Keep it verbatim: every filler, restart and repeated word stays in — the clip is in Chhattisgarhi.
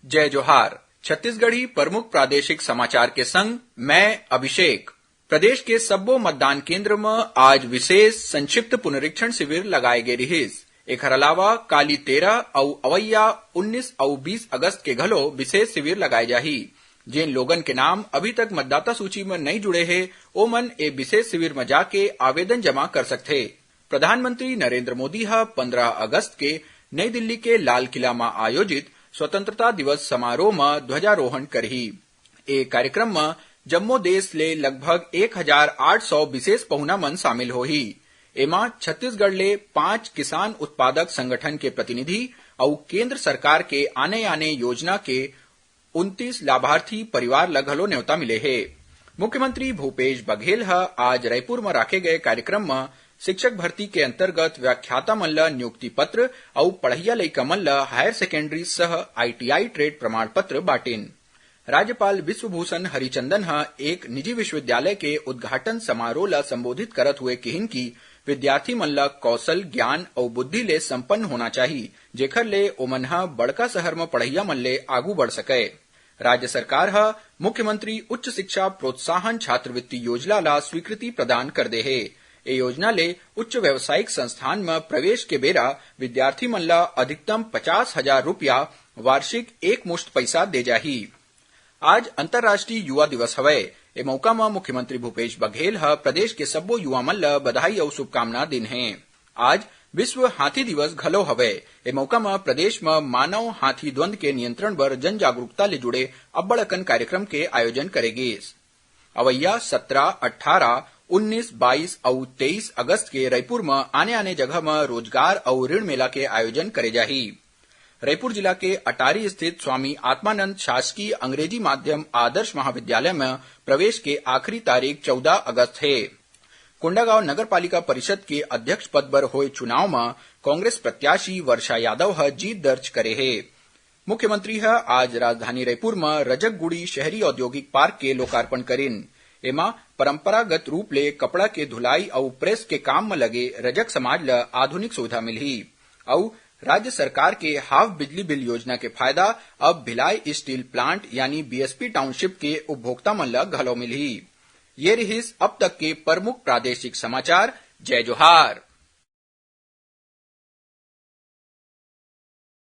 जय जोहार। छत्तीसगढ़ी प्रमुख प्रादेशिक समाचार के संग मैं अभिषेक। प्रदेश के सब्बो मतदान केंद्र म आज विशेष संक्षिप्त पुनरीक्षण शिविर लगाए गे रिहिस। एखर अलावा काली तेरह अउ अवइया उन्नीस अउ बीस अगस्त के घलो विशेष शिविर लगाए जाही। जेन लोगन के नाम अभी तक मतदाता सूची म नइ जुड़े हे, ओमन ए विशेष शिविर म जाके आवेदन जमा कर सकथे। प्रधानमंत्री नरेंद्र मोदी ह पंद्रह अगस्त के नई दिल्ली के लाल किला म आयोजित स्वतंत्रता दिवस समारोह म ध्वजारोहण करही। ए कार्यक्रम म जम्मो देश ले लगभग एक हजार आठ सौ विशेष पहुना मन शामिल होही। एमा छत्तीसगढ़ ले पांच किसान उत्पादक संगठन के प्रतिनिधि अउ केंद्र सरकार के आने-आने योजना के उनतीस लाभार्थी परिवार ल घलो न्योता मिले हे। मुख्यमंत्री भूपेश बघेल ह आज रायपुर म राखे गए कार्यक्रम म शिक्षक भर्ती के अंतर्गत व्याख्याता मन ल नियुक्ति पत्र अउ पढ़इया लइका मन ल हायर सेकेंडरी सह आईटीआई ट्रेड प्रमाण पत्र बांटिन। राज्यपाल विश्वभूषण हरिचंदन ह एक निजी विश्वविद्यालय के उद्घाटन समारोह ल संबोधित करत हुए किहिन कि विद्यार्थी मन ल कौशल, ज्ञान अउ बुद्धि ले संपन्न होना चाही, जेखर ले ओमन ह बड़का शहर म पढ़इया मन ले आगू बढ़ सकय। राज्य सरकार ह मुख्यमंत्री उच्च शिक्षा प्रोत्साहन छात्रवृत्ति योजना ला स्वीकृति प्रदान कर दे हे। ए योजना ले उच्च व्यावसायिक संस्थान म प्रवेश के बेरा विद्यार्थी मन ला अधिकतम पचास हजार रुपया वार्षिक एक मुश्त पइसा दे जाही। आज अंतर्राष्ट्रीय युवा दिवस हवय। ए मौका म मुख्यमंत्री भूपेश बघेल ह प्रदेश के सब्बो युवा मन ल बधाई अउ शुभकामना दिन हे। आज विश्व हाथी दिवस घलो हवय। ए मौका म प्रदेश म मानव हाथी द्वंद के नियंत्रण बर जन जागरूकता ले जुड़े अब्बड़ अकन कार्यक्रम के आयोजन करे गिस। अवइया सत्रह, अट्ठारह, उन्नीस, बाईस अउ तेईस अगस्त के रइपुर म आने-आने जगह म रोजगार अउ ऋण मेला के आयोजन करे जाही। रइपुर जिला के अटारी स्थित स्वामी आत्मानंद शासकीय अंग्रेजी माध्यम आदर्श महाविद्यालय म प्रवेश के आखिरी तारीख चौदह अगस्त हे। कोंडागांव नगर पालिका परिषद के अध्यक्ष पद बर होए चुनाव म कांग्रेस प्रत्याशी वर्षा यादव ह जीत दर्ज करे हे। मुख्यमंत्री ह आज राजधानी रइपुर म रजकगुड़ी शहरी औद्योगिक पार्क के लोकार्पण करिन। एमा परंपरागत रूप ले कपड़ा के धुलाई अउ प्रेस के काम म लगे रजक समाज ल आधुनिक सुविधा मिलही अउ राज्य सरकार के हाफ बिजली बिल योजना के फायदा अब भिलाई स्टील प्लांट यानी बीएसपी टाउनशिप के उपभोक्ता मन ल घलो मिलही। ये रिहिस अब तक के प्रमुख प्रादेशिक समाचार। जय जोहार।